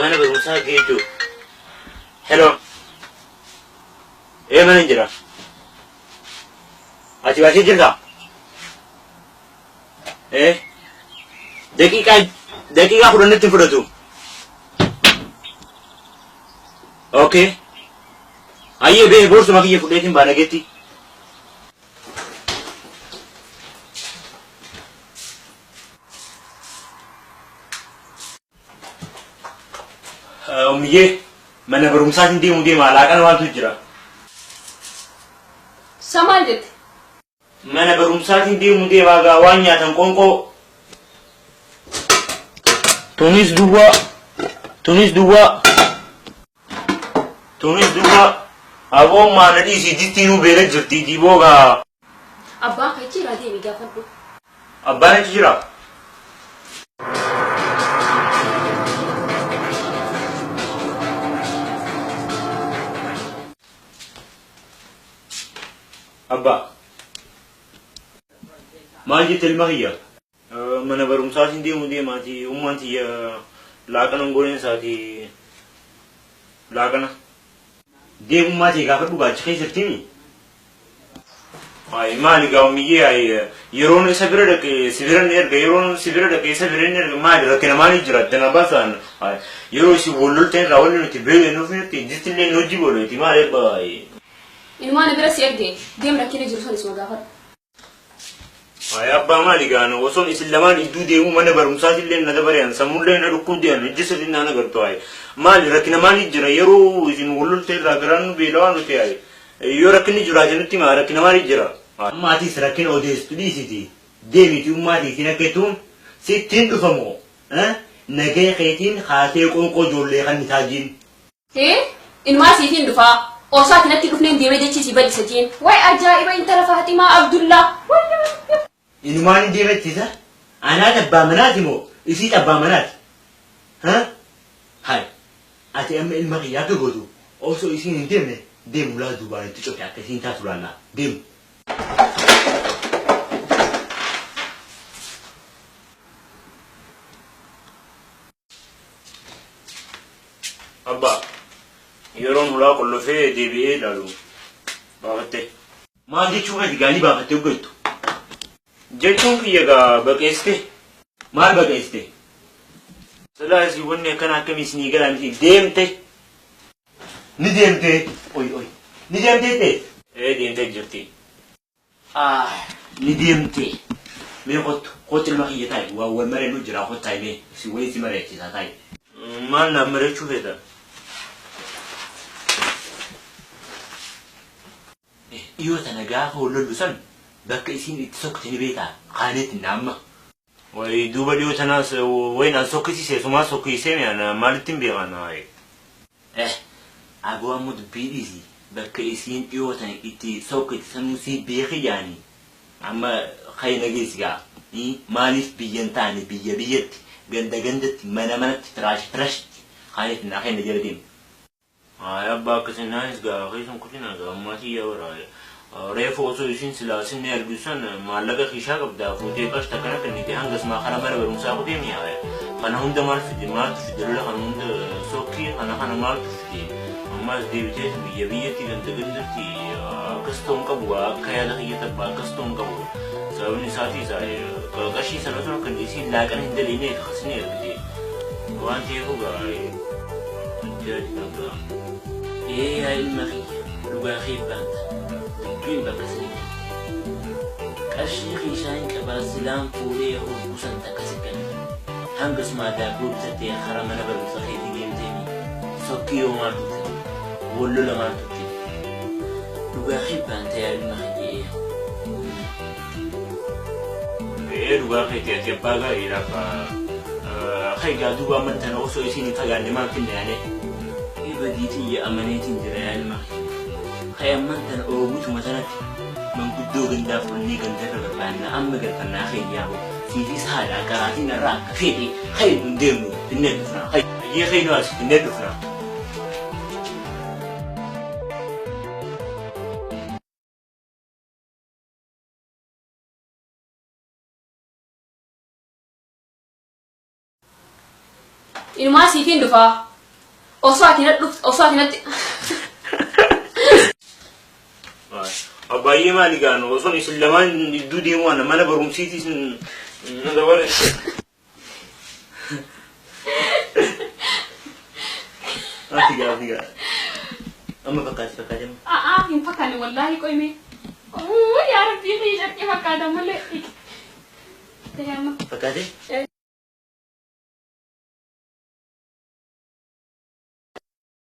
Mana barumsaa geejjuu. Hello. Ee mana hin jira. Ati baasee jirtaa? Ee. Daqiiqaa daqiiqaa kudhanitti hin fudhatu. Okay. Ayyee bee boorsuma kiyya fudheetiin baana geetti. Ummiyyee mana barumsaatiin deemuu deema laaqana maaltu jira? Sa maal jette? Mana barumsaatiin deemuu deemaa gaa waan nyaatan qoonqoo. Tunis duwwaa. Tunis duwwaa. Tunis duwwaa. Aboon maana dhiisii dittiinuu beela jirti diboo gaa. Abbaan kee jira deemi gaafadhu. Abbaan achi jira. Abbaa. Maal jette ilma kiyya? Mana barumsaatiin deemu deemaati ummaan tiyya laaqana hin gooneen isaati laaqana. Deemummaa tee gaafadhu gaa achi keessa jirtimi. Ay maali gaa ummiyyee ay yeroon isa bira dhaqe si bira ni erga yeroon si bira dhaqe isa bira ni erga maali rakkina maali jira addana baasaan ay yeroo isin wal loltan irraa wanni nuti beeknu nuuf nuti jirtillee nu hojii boolooti maali abbaa ay. Inumaa na bira si erge deem rakkina jiru san isuma gaafadhu. Ay abbaa maali gaana osoon isin lamaan idduu deemuu mana barumsaatillee na dabarean sammullee na dhukkubdean ijji sirrii naan agartu ay maali rakkina maali jira yeroo isin wal lolte irraa garaan nu beelawaa nuti ay yoo rakkinni jiraate nutti himaa rakkina maali jira. Amma atis rakkina odeessitu dhiisiti deemiti ummaa teetiin akka jettuun sittiin dhufamoo nagaya keetiin kaatee qoonqoo ijoollee kan taajiin. Ee inumaa siitiin dhufaa osoo ati natti hin dhufneen deemee dachii sii bal'isa jeen way ajaa'iba intala Faaximaa Abdullaa way way. Inumaan hin deemettisa anaat abbaa manaati moo isiit abbaa manaati ha hay ati amma ilma kiyya akka gootu osoo isiin hin deemne deemu laa duubaan itti cufi akka isiin taatu laallaa deemu. Abbaa, yeroon hulaa qollofee deebi'ee ilaalu baafatte. Maal jechuu keeti gaalii baafattee hoggattu? Jechuun kiyya gaa baqeessite. Maal baqeessite? Silaa isin wanni akkana akkamii isinii galaa miti deemte. Ni deemte. Oy oy. Ni deemte jette? Ee deemtee jirti. Ah ni deemte. Mee kottu kottu ilma kiyya taa'i waan wal mari'annu jira kottu taa'i mee si wayii si mari'achiisaa taa'i. Maal naan mari'achuu feeta? Dhiyoo tana gaafa wal lollu san bakka isiin itti sokkite ni beektaa? Kaaneetti na amma. Wayi duuba dhiyoo tanaas wayin an sokkisiise sumaa sokkisiisee mi ana maalittin beeka ana. Eh aboo amma dubbii dhiisi bakka isiin dhiyoo tana itti sokkite sanuu sii beeki jaani amma kayi na geessi gaa maaliif biyya hin taane biyya biyyatti ganda gandatti mana manatti firaashi firashitti kaaneetti naa kenna jala deemi. Haay abbaa akkasi naanis gaa keessan kutinaa gaa ammaa tiyya bara reefu osoo isin silaa sinni argitu san maallaqa kiishaa qabdaa fuutee qarshi takka na kennite hangas maa karaa mana barumsaa kutee mi'aaya kana hunda maal fide maaltu fide lola kana hunda sokkii kana kana maaltu fide ammaas deebitees biyya biyyatti ganda gandatti akkas ta'uu hin qabu akka yaada kiyyatti abbaa akkas ta'uu hin qabu sababni isaatiis qarshii sana osoo kan isiin laaqana hin daleeneef akkasini argite waan ta'eef gaa Ajaa'iba! Ee yaa ilma kiyya dhugaa kee baanta dubbiin bakka sanitti. Qarshii kiishaa hin qabaa silaan fuudhee hoggu san takka si kenna. Hangasumaa daabboo bitattee kara mana barumsa keetii deemteemi sokkii yoo maaltu fide? Wal lola maaltu fide? Dhugaa kee baanta yaa ilma kiyya ee. Ee dhugaa keeti ati abbaa gaariidha abbaa. Kai gaa duuba amman tana osoo isiin hin fagaanne maal finna yaane. Ee badii tiyya amaneetiin jira yaa ilma kiyya. Kai amman tana oogutuma tanatti manguddoo gandaa fudhannee gandarra barbaanna amma galfannaa kee yaa'u siifis haadha qaraatiin irraa akka feete kai nun deemnu finnee dhufna. Kai ayyee kai nu as finnee dhufna. Inumaa siifiin dhufaa. Osoo ati na dhufte osoo ati natti. Baay'ee maali gaanu osoo isin lamaan iddoo deemu ana mana barumsiitis na dabale. Ati gaa ati gaa. Amma fakkaati fakkaati amma. A'aa hin fakkaanne wallaahi qoyme. Yaa rabbii fi carqii fakkaata malee. Ta'e amma. Fakkaate? Eh.